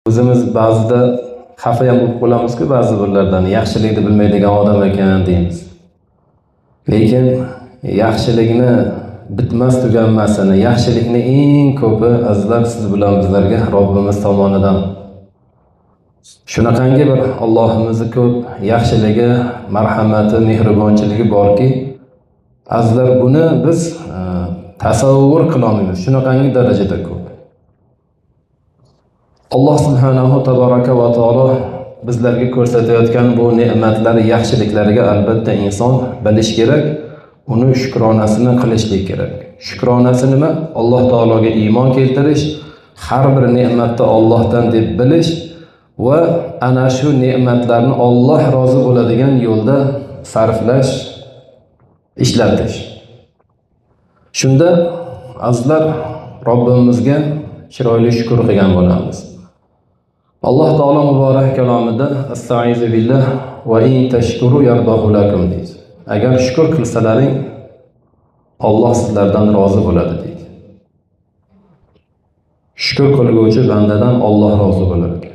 O'zimiz ba'zida xafa ham bo'lib qolamizku ba'zi birlardan, yaxshilikni bilmaydigan odam ekan deymiz. Lekin yaxshilikni bitmas tuganmasini, yaxshilikni eng ko'pi azizlar siz bilan bizlarga Robbimiz tomonidan. Shunaqangi bir Allohimizni ko'p yaxshiligi, marhamati, mehribonchiligi borki, azizlar buni biz tasavvur qila olmaymiz. Shunaqangi darajada ko'p. Alloh subhanahu tabaraka va taolo bizlarga ko'rsatayotgan bu ne'matlar, yaxshiliklariga albatta inson bilish kerak, uni shukronasini qilishlik kerak. Shukronasi nima? Alloh taologa iymon keltirish, har bir ne'matni Allohdan deb bilish va ana shu ne'matlarni Alloh rozi bo'ladigan yo'lda sarflash, ishlatish. Shunda azizlar Robbimizga chiroyli shukr qilgan bo'lamiz. Alloh taolo muborak kalomida astaizu billah va in tashkuru yardahu lakum deydi. Agar shukr qilsalaring Alloh sizlardan rozi bo'ladi deydi. Shukr qilguvchi bandadan Alloh rozi bo'lar ekan.